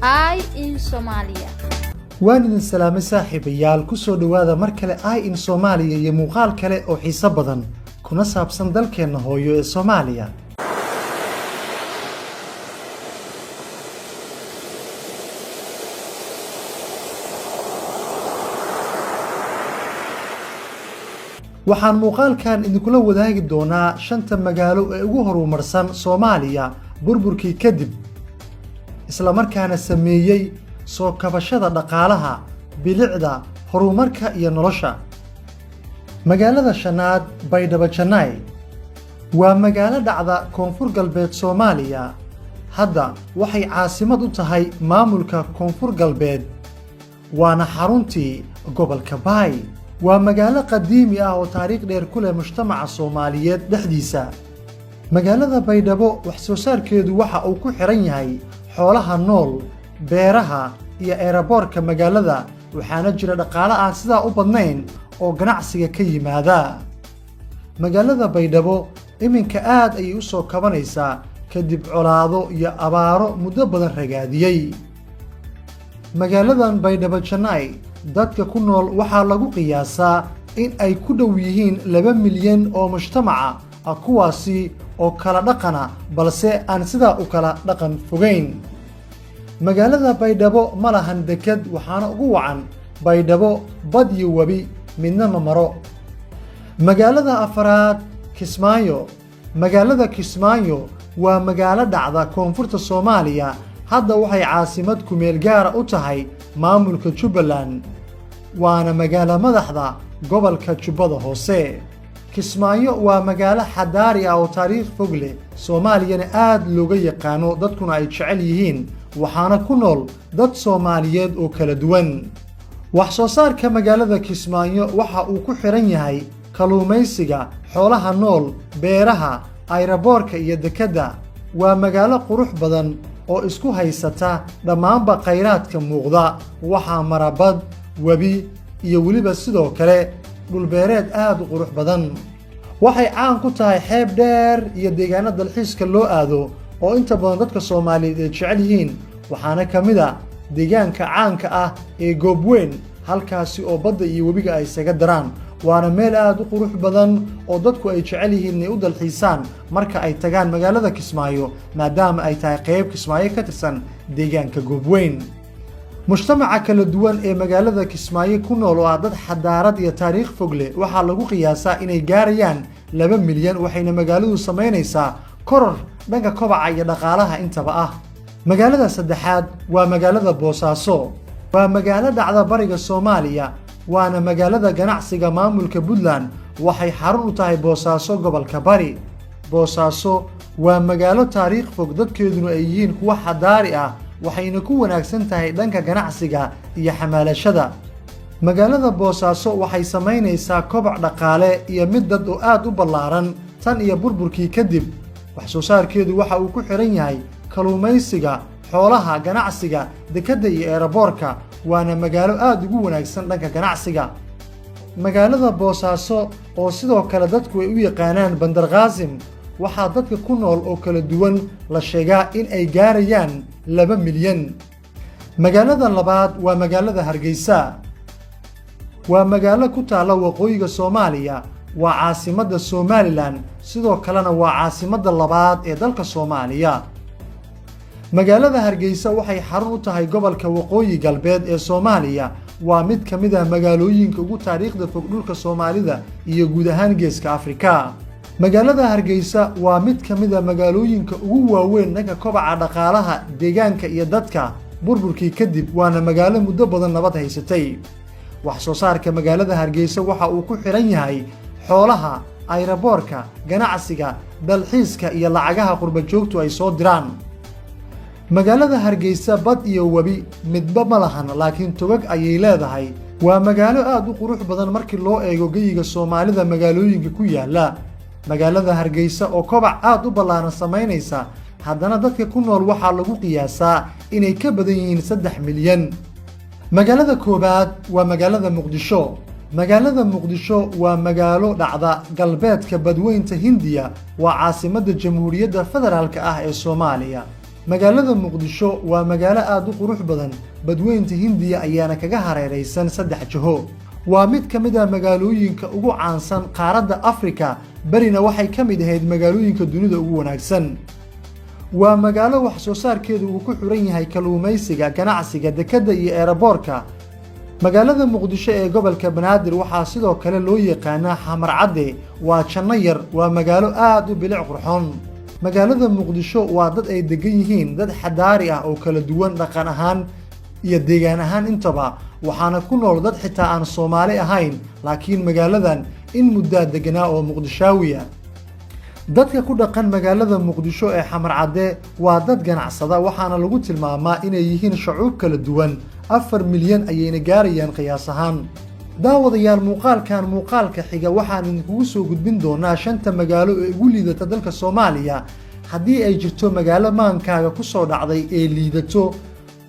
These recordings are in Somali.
Eye in Somalia. Waan idin salaamay, saaxiibayaal. Ku soo dhowaada mar kale Eye in Soomaaliya iyo muuqaal kale oo xiiso badan kuna saabsan dalkeenna hooyo ee Soomaaliya. Waxaan muuqaalkan idinkula wadaagi doonaa shanta magaalo ee ugu horumarsan Soomaaliya burburkii kadib, islamarkaana sameeyey soo kabashada dhaqaalaha, bilicda, horumarka iyo nolosha. Magaalada shanaad, Baydhabo Janaay, waa magaalo dhacda Koonfur Galbeed Soomaaliya. Hadda waxay caasimad u tahay maamulka Koonfur Galbeed, waana xaruntii gobolka Baay. Waa magaalo qadiimi ah oo taariikh dheer ku leh mujtamaca Soomaaliyeed dhexdiisa. Magaalada Baydhabo wax soo saarkeedu waxa uu ku xidhan yahay xoolaha nool, beeraha iyo eeraboorka magaalada, waxaana jira dhaqaale aan sidaa u badnayn oo ganacsiga ka yimaada. Magaalada Baydhabo iminka aad ayay u soo kabanaysaa kadib colaado iyo abaaro muddo badan ragaadiyey. Magaaladan Baydhabo Janaay dadka ku nool waxaa lagu qiyaasaa in ay ku dhow yihiin 2 milyan oo mujtamaca ah, kuwaasi oo kala dhaqana balse aan sidaa u kala dhaqan fogeyn. Magaalada Baydhabo ma lahan deked, waxaana ugu wacan Baydhabo bad iyo webi midna ma maro. Magaalada afaraad, Kismaayo. Magaalada Kismaayo waa magaalo dhacda koonfurta Soomaaliya. Hadda waxay caasimad kumeel gaara u tahay maamulka Jubbaland, waana magaalo madaxda gobolka Jubbada Hoose. Kismaayo waa magaalo xadaari ah oo taariikh fog leh, Soomaaliyana aad looga yaqaano, dadkuna ay jecel yihiin, waxaana ku nool dad Soomaaliyeed oo kala duwan. Wax soo saarka magaalada Kismaayo waxa uu ku xidhan yahay kalluumaysiga, xoolaha nool, beeraha, ayraboorka iyo dekedda. Waa magaalo qurux badan oo isku haysata dhammaanba khayraadka muuqda. Waxaa mara bad, webi iyo weliba sidoo kale dhulbeereed aad u qurux badan. Waxay caan ku tahay xeeb dheer iyo deegaano dalxiiska loo aado oo inta badan dadka Soomaaliyeed ay jecel yihiin, waxaana ka mid a deegaanka caanka ah ee Goobweyn, halkaasi oo badda iyo webiga ay isaga daraan. Waana meel aad u qurux badan oo dadku ay jecel yihiin inay u dalxiisaan marka ay tagaan magaalada Kismaayo, maadaama ay tahay qeyb Kismaayo ka tirsan deegaanka Goobweyn. Mujtamaca kala duwan ee magaalada Kismaayo ku nool oo ah dad xadaarad iyo taariikh fog leh waxaa lagu qiyaasaa inay gaarayaan 2 milyan, waxayna magaaladu samaynaysaa koror dhanka kobaca iyo dhaqaalaha intaba ah. Magaalada saddexaad waa magaalada Boosaaso. Waa magaalo dhacda bariga Soomaaliya, waana magaalada ganacsiga maamulka Puntland. Waxay xarun u tahay Boosaaso gobolka Bari. Boosaaso waa magaalo taariikh fog, dadkeeduna ay yihiin kuwo xadaari ah, waxayna ku wanaagsan tahay dhanka ganacsiga iyo xamaalashada. Magaalada Boosaaso waxay samaynaysaa koboc dhaqaale iyo mid dad oo aad u ballaaran tan iyo burburkii kadib. Wax soo saarkeedu waxa uu ku xidhan yahay kalluumaysiga, xoolaha, ganacsiga, dekedda iyo eeraboorka, waana magaalo aad ugu wanaagsan dhanka ganacsiga. Magaalada Boosaaso, oo sidoo kale dadku ay u yaqaanaan Bandar Qaasim, waxaa dadka ku nool oo kala duwan la sheegaa in ay gaarayaan 2 milyan. Magaalada labaad waa magaalada Hargeysa. Waa magaalo ku taalla waqooyiga Soomaaliya. Waa caasimadda Somaliland, sidoo kalena waa caasimadda labaad ee dalka Soomaaliya. Magaalada Hargeysa waxay xarun u tahay gobolka Waqooyi Galbeed ee Soomaaliya. Waa mid ka mid ah magaalooyinka ugu taariikhda fog dhulka Soomaalida iyo guud ahaan Geeska Afrika. Magaalada Hargeysa waa mid ka mid a magaalooyinka ugu waaweyn dhanka kobaca dhaqaalaha, deegaanka iyo dadka burburkii kadib, waana magaalo muddo badan nabad haysatay. Wax soo saarka magaalada Hargeysa waxa uu ku xidhan yahay xoolaha, ayraboorka, ganacsiga, dalxiiska iyo lacagaha qurba joogtu ay soo diraan. Magaalada Hargeysa bad iyo webi midba ma lahan, laakiin togag ayay leedahay. Waa magaalo aad u qurux badan markii loo eego geyiga Soomaalida magaalooyinka ku yaala. Magaalada Hargeysa oo kobac aad u ballaaran samaynaysa, haddana dadka ku nool waxaa lagu qiyaasaa inay ka badan yihiin 3 milyan. Magaalada koowaad waa magaalada Muqdisho. Magaalada Muqdisho waa magaalo dhacda galbeedka Badweynta Hindiya. Waa caasimadda Jamhuuriyadda Federaalka ah ee Soomaaliya. Magaalada Muqdisho waa magaalo aad u qurux badan. Badweynta Hindiya ayaana kaga hareeraysan saddex jiho. Waa mid ka mid ah magaalooyinka ugu caansan qaaradda Afrika, berina waxay ka mid ahayd magaalooyinka dunida ugu wanaagsan. Waa magaalo wax soo saarkeedu uu ku xiran yahay kalluumaysiga, ganacsiga, dekedda iyo eeraboorka. Magaalada Muqdisho ee gobolka Banaadir waxaa sidoo kale loo yaqaanaa Xamar Cadde. Waa janno yar. Waa magaalo aad u bilic qurxoon. Magaalada Muqdisho waa dad ay degan yihiin dad xadaari ah oo kala duwan dhaqan ahaan iyo deegaan ahaan intaba, waxaana ku nool dad xitaa aan Soomaali ahayn, laakiin magaaladan in muddaa deganaa oo Muqdishaawiya. Dadka ku dhaqan magaalada Muqdisho ee Xamar Cadde waa dad ganacsada, waxaana lagu tilmaamaa inay yihiin shucuub kala duwan. 4 milyan ayayna gaarayaan qiyaas ahaan. Daawadayaal, muuqaalkan muuqaalka xiga waxaan idinkugu soo gudbin doonaa shanta magaalo ee ugu liidata dalka Soomaaliya. Haddii ay jirto magaalo maankaaga ku soo dhacday ee liidato,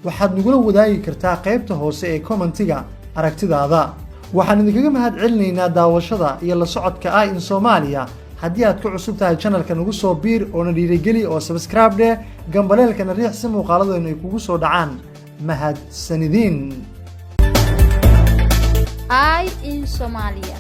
waxaad nagula wadaagi kartaa qaybta hoose ee commentiga aragtidaada. Waxaan idinkaga mahad celinaynaa daawashada iyo la socodka ah in Soomaaliya. Haddii aad ku cusub tahay channelka, nagu soo biir oo na dhiirigeli oo subscribe dheh, gambaleelkana riix si muuqaaladeennu ay kugu soo dhacaan. Mahadsanidin. Eye in Somalia.